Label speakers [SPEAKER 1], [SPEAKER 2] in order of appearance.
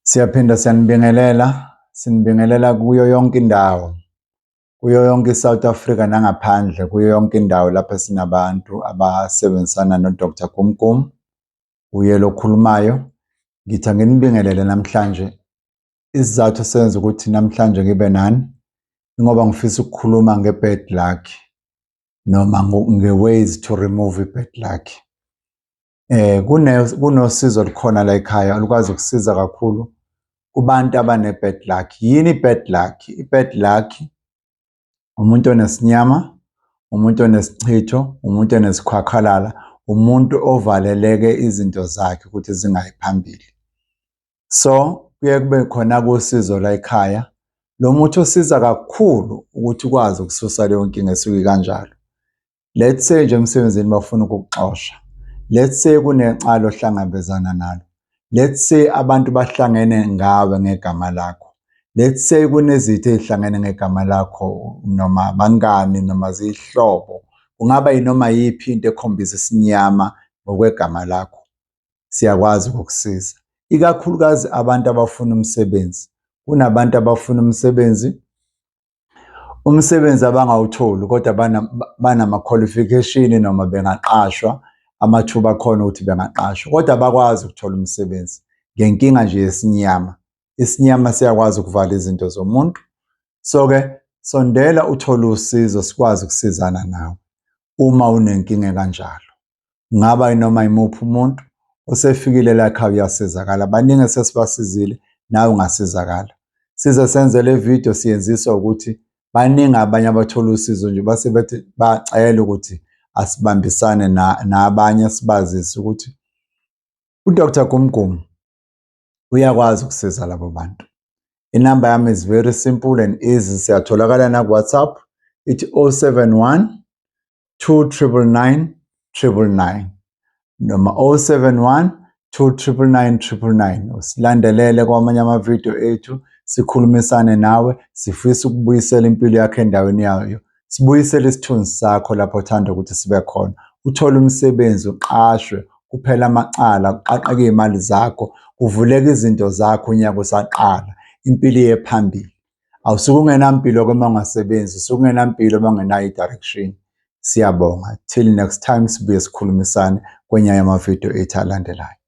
[SPEAKER 1] Siyaphinda siyanibingelela, sinibingelela kuyo yonke indawo, kuyo yonke i-South Africa nangaphandle, kuyo yonke indawo lapho sinabantu abasebenzisana no-Dr Gumgum. Uye lo okhulumayo. Ngithi anginibingelele namhlanje. Isizathu esenza ukuthi namhlanje ngibe nani, ingoba ngifisa ukukhuluma nge-bad luck noma nge-ways to remove i-bad luck. Kunosizo olukhona la ekhaya olukwazi ukusiza kakhulu kubantu abane-bad luck. Yini i-bad luck? I-bad luck umuntu onesinyama, umuntu onesichitho, umuntu onesikhwakhwalala, umuntu ovaleleke izinto zakhe ukuthi zingayi phambili. So, kuye kube khona kusizo la ekhaya. Lo muthi usiza kakhulu ukuthi ukwazi ukususa leyo nkinga esuke kanjalo. Let's say nje emsebenzini bafuna ukukuxosha. Let's say kunecala ohlangabezana nalo. Let's say abantu bahlangene ngawe ngegama lakho. Let's say kunezitha ey'hlangene ngegama lakho noma abangani noma ziyihlobo. Kungaba yinoma yiphi into ekhombisa isinyama ngokwegama lakho. Siyakwazi ukukusiza. Ikakhulukazi abantu abafuna umsebenzi. Kunabantu abafuna umsebenzi, umsebenzi abangawutholi kodwa banama-qualification noma bengaqashwa, amathuba akhona ukuthi bengaqashwa kodwa abakwazi ukuthola umsebenzi ngenkinga nje yesinyama. Isinyama siyakwazi ukuvala izinto zomuntu. So-ke sondela uthole usizo sikwazi ukusizana nawe uma unenkinga ekanjalo. Kungaba yinoma yimuphi umuntu osefikile la ekhaya uyasizakala. Baningi esesibasizile, nawe ungasizakala. Size senze le video siyenziswa ukuthi baningi abanye abathola usizo nje base bethi bacela ukuthi asibambisane nabanye sibazise ukuthi uDr Gumgum uyakwazi ukusiza labo bantu. Inamba yami is very simple and easy. Siyatholakala naku-WhatsApp, ithi 071 2999 999 noma 071 2999 999. Usilandelele kwamanye amavidiyo ethu, sikhulumisane nawe. Sifisa ukubuyisela impilo yakho endaweni yayo, sibuyisele isithunzi sakho lapho othanda ukuthi sibe khona, uthole umsebenzi, uqashwe, kuphela amacala, kuqaqeke iy'mali zakho, kuvuleke izinto zakho unyaka usaqala, impilo iye phambili. Awusuke ungenampilo-ke uma ungasebenzi, usuke ungenampilo uma ungenayo i-direction. Siyabonga, till next time sibuye sikhulumisane kwenye yamavidiyo ethu alandelayo.